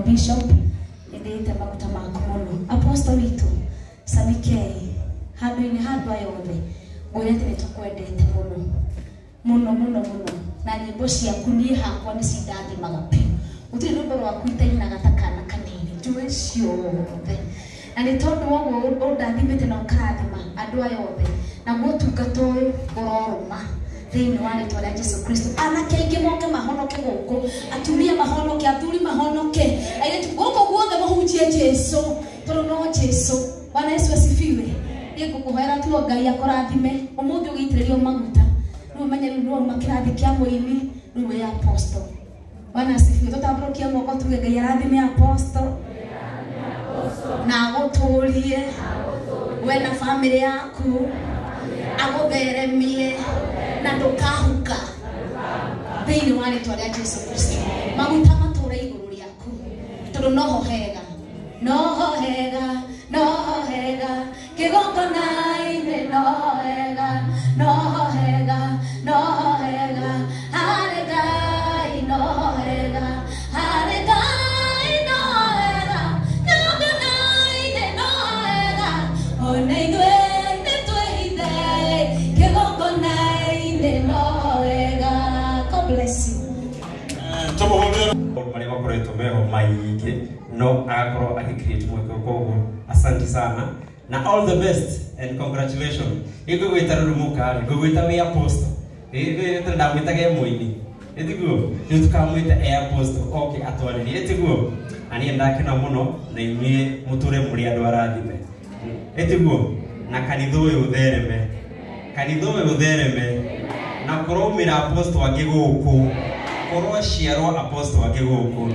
Bishop ndĩte maguta maku mũno. Apostle witũ Samikei handũ-inĩ handũ ayothe ngwĩre atĩ nĩtũkwendete mũno mũno mũno mũno na nyĩmbo ciaku niĩ hakwa nĩcindathimaga biũ. Gũtirĩ rwĩmbo rwaku itainaga ta kana kanini njũĩ ciothe na nĩ tondũ wa ũguo ũndathimĩte na ũkarathima andũ aya othe naguo ũtungata ũyũ ũrorũma thĩinĩ wa rĩtwa rĩa Jesu Kristo. Anake aingĩ moke mahonoke gũkũ, atumia mahonoke, athuri mahonoke, airĩtu gũkũ guothe mũhunjie Jesu tondũ no Jesu. Bwana Yesu asifiwe. Niĩ ngũkũhoera tu Ngai akũrathime ũmũthĩ ũgĩitĩrĩrio maguta rĩu ũmenye rĩu nĩwauma kĩrathi kĩa mũini rĩu wĩ apostle. Bwana asifiwe. Tũtambũrũkie moko tuge Ngai arathime apostle na agũtũrie we na family yaku, agũtheremie na ndũkahuka thĩinĩ wa rĩtwa rĩa Jesu Kristo. Maguta matũre igũrũ rĩaku tondũ noho hega, noho hega, noho hega kĩgongona-inĩ, noho hega, noho hega, noho hega harĩ Ngai, noho hega harĩ Ngai, noho hega kĩgongona-inĩ, noho hega ona ithuĩ nĩtwĩhithe kĩgongona-inĩ, noho hega. God bless you. Marĩa makoretwo meho maingĩ no agakorwo agĩcreate mweke koguo asante sana na all the best and congratulations. Igũgwĩta rũrumuka rĩ ngũgwĩta wĩ apostle ĩgwĩta ndamwĩtaga e mũini ĩtiguo rĩu tũkamwĩta e apostle oke atwarĩrie ĩtiguo na niĩ ndakena mũno na inyuĩ mũtũre mũrĩ andũ arathime ĩtiguo na kanitha ũyũ ũthereme, kanitha ũyũ ũthereme na kũraumĩra apostle angĩ gũkũ korwo ciarwo apostle angĩ gũkũ.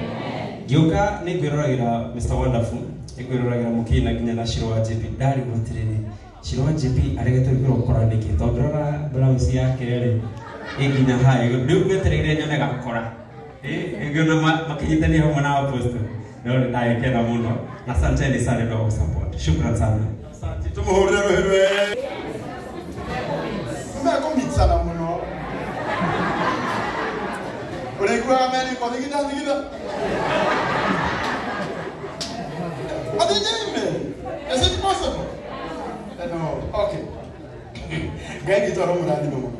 Ngĩũka nĩ ngwĩroragĩra Mr Wonderful, nĩ ngwĩroragĩra mũkĩina nginya na Shiro wa JP. Ndarigwo atĩrĩrĩ, Shiro wa JP aregete gwĩkĩrwo kora nĩkĩ? Tondũ ngĩrora blouse yake rĩ ĩ nginya haha igũrũ. Rĩu ngwetereire nyone gakora ngĩona makĩnyitania hamwe na apostle no nĩ ndagĩkena mũno na asanteni sana nĩ ũndũ wa support. Shukran sana. Asante, tũmũhũrĩre rũhĩ rwe. Mekũmitsana mũno. Ũrĩiguaga merĩko thigitha thigitha. Athĩnjĩri, is it possible? No, okay. Ngai witũ aromũrathime mũno.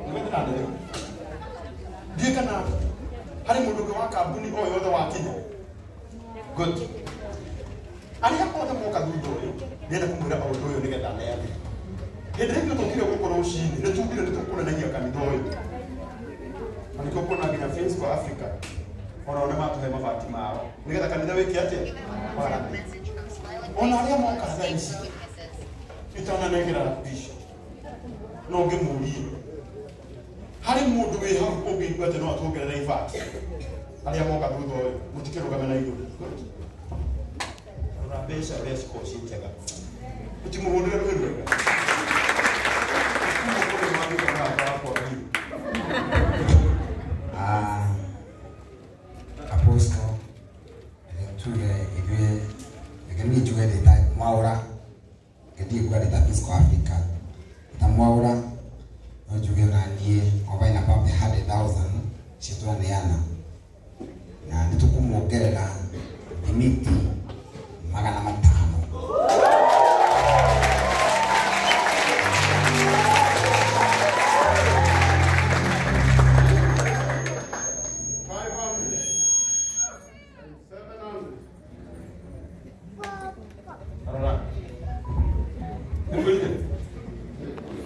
Nĩgwetera rĩu. Ndiũĩ kana harĩ mũndũ ũngĩ wa kambuni o yothe wakinya. Good. Arĩa othe moka thutha ũyũ, ndĩrenda kũmwĩra ũndũ ũyũ nĩgetha neane. Hĩndĩ ĩrĩa ithuĩ tũkire gũkũ rũcinĩ, nĩ tugire nĩ tũkũnenegia kanitha ũyũ. Na nĩkĩo kuona nginya Face for Africa onao nĩ matũhe mabati mao nĩgetha kanitha wĩke atĩa? Warame. Ona arĩa moka thaa ici itananengera bishop no ngĩmũrie harĩ mũndũ wĩ hau ũngĩigua atĩ no atuongerere ibati arĩa moka thutha ũyũ mũtikĩrũgame na igũrũ. Rora mbeca ũrĩa cikoragwo ciĩ njega mũtimũhũrĩre rũhĩ rwega. Apostle tuge ithuĩ reke niĩ njuge ndĩ ta Mwaũra, reke ndiĩ kuga ndĩ ta Peace Corps Africa ta Mwaũra no njuge ona niĩ over and above the 100,000 cio tũraneana na nĩ tũkũmuongerera thimiti 500.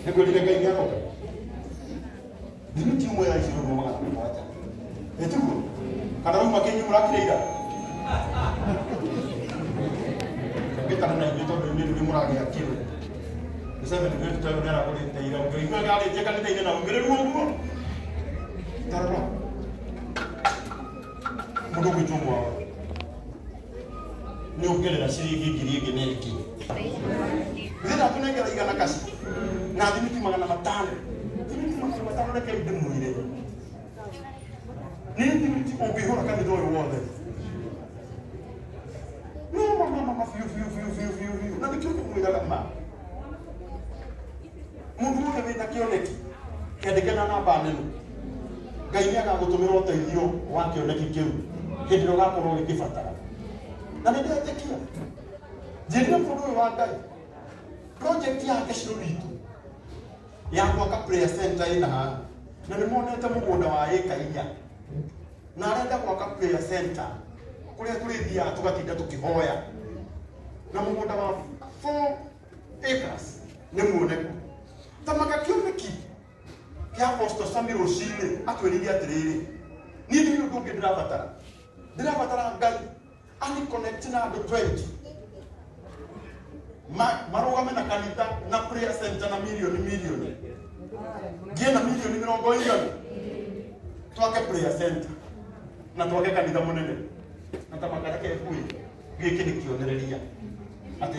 Nĩngwĩrire Ngai nĩaroka. Thimiti ĩmwe ya ici rĩu 700. Ĩtiguo? Kana rĩu makĩnyuĩ mũrakire ira? Ngĩtana na inyuĩ tondũ inyuĩ nĩ mũragĩa kiro. Nĩ 750 tondũ nĩaragũrĩte ira. Ũngĩigua arĩtie kanitha-inĩ na ũngĩrĩrwo ũguo. Ta rora. Mũndũ ũgwĩtwo Mwaũra nĩ ongerera ciringi 1000 ĩngĩ na ĩngĩ. Githĩ ndatũnengera 100 kaci na thimiti 500. Thimiti 500 reke ndĩmwĩre nĩ thimiti ũngĩhũra kanitha ũyũ wothe. No mama mama biũ biũ biũ biũ biũ biũ na nĩkĩo ndĩmwĩraga ma mũndũ wothe wĩna kĩoneki kĩandĩke na namba nene. Ngai nĩ agagũtũmĩra ũteithio wa kĩoneki kĩu hĩndĩ ĩrĩa ũgakorwo ũgĩkĩbatara. Na nĩ ndetĩkia njĩrire mũndũ ũyũ wa Ngai project yake Shiro witũ ya gwaka prayer center ĩna haha, na nĩ monete mũgũnda wa ĩka 4 na arenda gwaka prayer center kũrĩa tũrĩthiaga tũgatinda tũkĩhoya, na mũgũnda wa 4 acres nĩ muoneku. Ta maka kĩoneki kĩa Apostle Sammy rũcinĩ atwĩrire atĩrĩrĩ, niĩ ndirĩ ũndũ ũngĩ ndĩrabatara, ndĩrabatara Ngai ani connect na andũ 20 marũgame na kanitha na prayer center na milioni milioni ngie na milioni 40 twake prayer center na twake kanitha mũnene. Na ta makareke ngui gĩkĩ nĩ kĩonereria atĩ